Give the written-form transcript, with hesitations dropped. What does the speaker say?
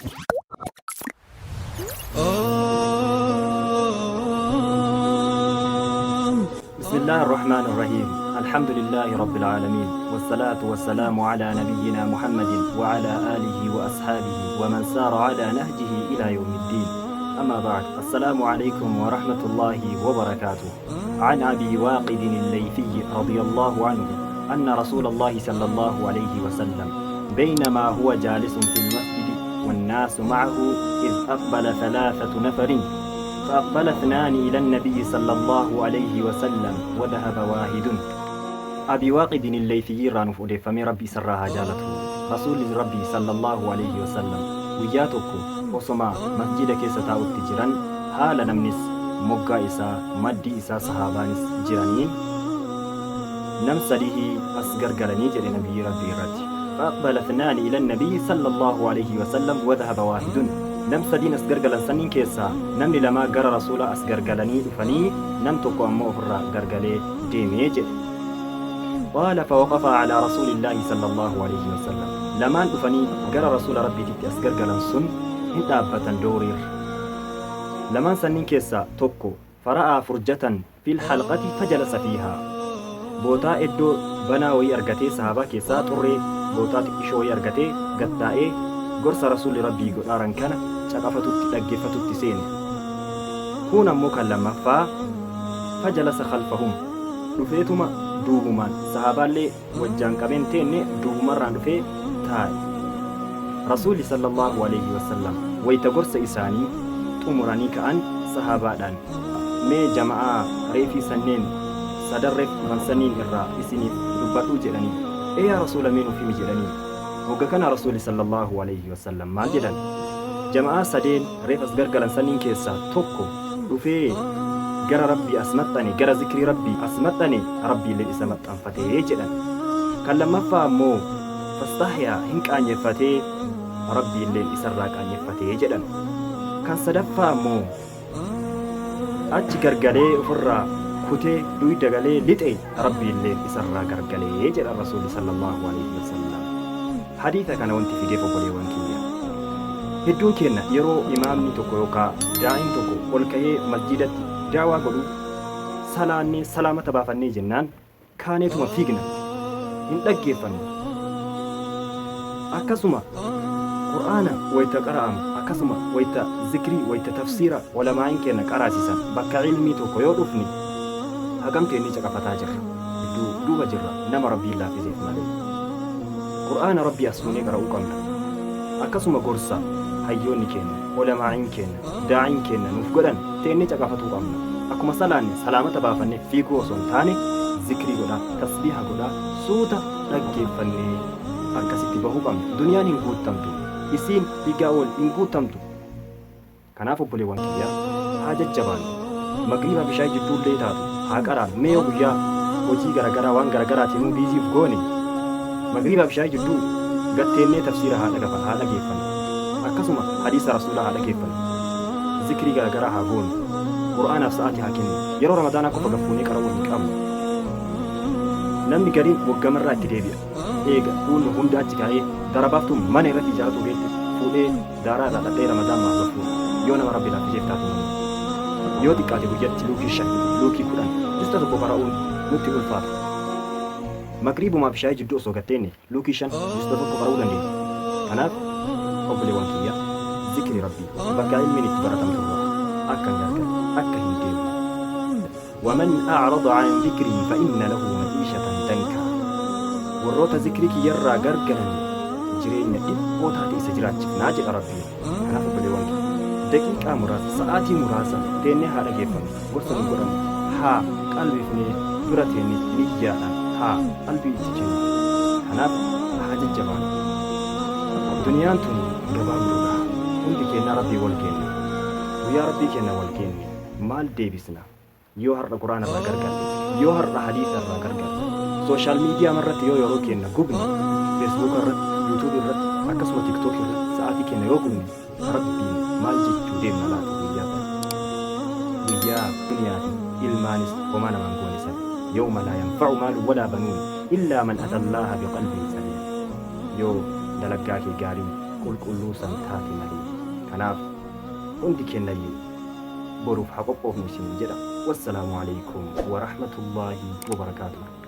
بسم الله الرحمن الرحيم. الحمد لله رب العالمين، والصلاة والسلام على نبينا محمد وعلى آله وأصحابه ومن سار على نهجه إلى يوم الدين. أما بعد، السلام عليكم ورحمة الله وبركاته. عن أبي واقد الليثي رضي الله عنه أن رسول الله صلى الله عليه وسلم بينما هو جالس في المسجد والناس معه إذ أقبل ثلاثة نفر، فأقبل اثنان إلى النبي صلى الله عليه وسلم وذهب واحد. أبي واقد الليثي irraa nuuf odeeffamee Rabbi isarraa haa jaalatu. Rasuulli Rabbii sallallahu alayhi wasallam guyyaa tokko osoma masjida keessa taa'utti jiran, haala namnis moggaa isaa, maddii isaa, sahaabaanis jiraniin, nam sadihii as gargalanii jedhe nabiyyi Rabbii irratti. فأقبل اثنان إلى النبي صلى الله عليه وسلم وذهب واحد. Nam sadiin as gargalan saniin keessaa namni lamaa gara Rasuula as gargalanii dhufanii, nam tokko ammoo ofirraa gargalee deemee jedhe. قال فوقف على رسول الله صلى الله عليه وسلم. Lamaan dhufanii gara Rasuula Rabbiititti as gargalan sun hin dhaabbatan dooriir. Lamaan sanniin keessaa tokko فرأى فرجة في الحلقة فجلس فيها. Bootaa iddoo banaa wayii argatee, sahaabaa keessaa xurree bootaa xiqqishoo wayii argatee gattaa'ee gorsa Rasuulli Rabbii godhaaran kana caqafatutti, dhaggeeffatutti seene. Kun ammoo kan lammaffaa فجلس خلفهم. Dhufeetuma duubumaan sahaabaallee wajjaan qabeen teenne, duubumarraan dhufee taa'e. Rasuulli sallallahu alaihi wasallam wayita gorsa isaanii xumuranii ka'an, sahaabaadhaan, "Mee jama'aa reefii sanneen sadarreef dhufan saniin irraa isiniif dubbadhuu?" jedhanii. "Ee yaa Rasuula, mee nuuf himi" jedhanii. Hogga kana Rasuulli sallallahu alaihi wasallam maal jedhan? Jama'aa sadeen reef as gargalan saniin keessaa tokko dhufee gara Rabbii as maxxane, gara zikrii Rabbii as maxxane, Rabbiillee isa maxxanfatee jedhan. Kan lammaffaa ammoo فاستحيا, hin qaanyeffatee, Rabbiilleen isarraa qaanyeffatee jedhan. Kan sadaffaa ammoo achi gargalee ofirraa kutee duyda galee lixe, Rabbiilleen isarraa gargalee jedhan Rasuulli sallallahu alaihi wasallam. Hadiisa kana wanti fideef, obboleewwan kiyya, hedduun keenya yeroo imaamni tokko yookaan daa'iin tokko ol ka'ee masjidatti daawaa godhu, salaannee salaamata baafannee jennaan kaaneetuma fiigna, hin dhaggeeffannu. Akkasuma Qur'aana wayita qara'amu, akkasuma wayita zikrii, wayita tafsiira ulamaa'iin keenya qaraasisan, bakka ilmii tokko yoo dhufne hagam teennee caqafataa jirra? Duuba jirra, nama Rabbiin laaffiseef malee. Qur'aana Rabbii as fuunee qara'uu qabna. Akkasuma gorsa hayyoonni keenya, ulamaa'iin keenya, daa'iin keenya nuuf godhan teennee caqafatuu qabna. Akkuma salaanne salaamata baafannee fiiguu osoo hin taane, zikrii godhaa, tasbiiha godhaa, suuta dhaggeeffannee akkasitti bahuu qabna. Duniyaan hin guuttamtu, isiin fiigaa ol hin guuttamtu. Kanaaf obboleewwan kiyyaa, haa jajjabaannu. Magriiba bishaan jidduullee taatu haa qaraanu. Mee yoo guyyaa hojii garagaraa, waan garagaraatiin nu busy uf goone, magriiba bishaan jidduu gatteennee tafsiira haa dhagafan, haa dhageeffannu. Akkasuma hadiisa Rasuulaa haa dhageeffannu. Zikrii garagaraa haa goonu. Qur'aanaaf sa'aatii haa kennu. Yeroo Ramadaanaa qofa gaffuunee qara'uu hin qabnu. Namni gariin waggamarraa itti deebi'a. Eega fuulli hunda achi kaa'ee darabaaftuu mana irratti ijaaratu geette fuudhee daaraa irraa dhadhee Ramadaan maaf gaffuudha? Yoo nama Rabbi laaffiseef taate malee. Yoo xiqqaate guyyatti luukii 5, luukii 10, justa 1 qara'uun nutti ulfaata. Magriibumaa fi shaayii jidduu osoo gatteenne luukii 5, justa 1 qara'uu dandeenya. Kanaaf obboleewwan kiyya, zikri Rabbii bakka ilmiin itti baratamtu irraa akka hin gargalle, akka hin deemne. ومن أعرض عن ذكري فإن له معيشة ضنكا. Warroota zikrii kiyyarraa gargalan jireenya dhiphoo taate isa jiraachifnaa jedha Rabbiin. Kanaaf obboleewwan kiyya, daqiiqaa muraasa, sa'aatii muraasa teennee haa dhageeffannu. Gorsa nu godhamu haa qalbifnee dura teennee niyyaadhaan haa qalbii itti kennu. Kanaaf haa jajjabaannu. Duniyaan tun gabaabduudha. Hundi keenya Rabbii wal kenna. Guyyaa Rabbii keenya wal kenne maal deebisna? Yoo har'a Quraana irraa gargalle, yoo har'a hadiisa irraa gargalle, social media irratti yoo yeroo keenya gubne, Facebook irratti, YouTube irratti, akkasuma TikTok irratti sa'aatii keenya yoo gubne, Rabbiin maal jechuu deemna laata guyyaa kana? Guyyaa duniyaa fi ilmaanis homaa namaan goone sana. يوم لا ينفع مال ولا بنون إلا من أتى الله بقلب سليم. Yoo dalaggaa kee gaarii qulqulluu san taate malee. Kanaaf hundi keennayyuu boruuf haa qophoofnu isiniin jedha. Wassalaamu Aleykum Warahmatullaahi Wabarakaatuh.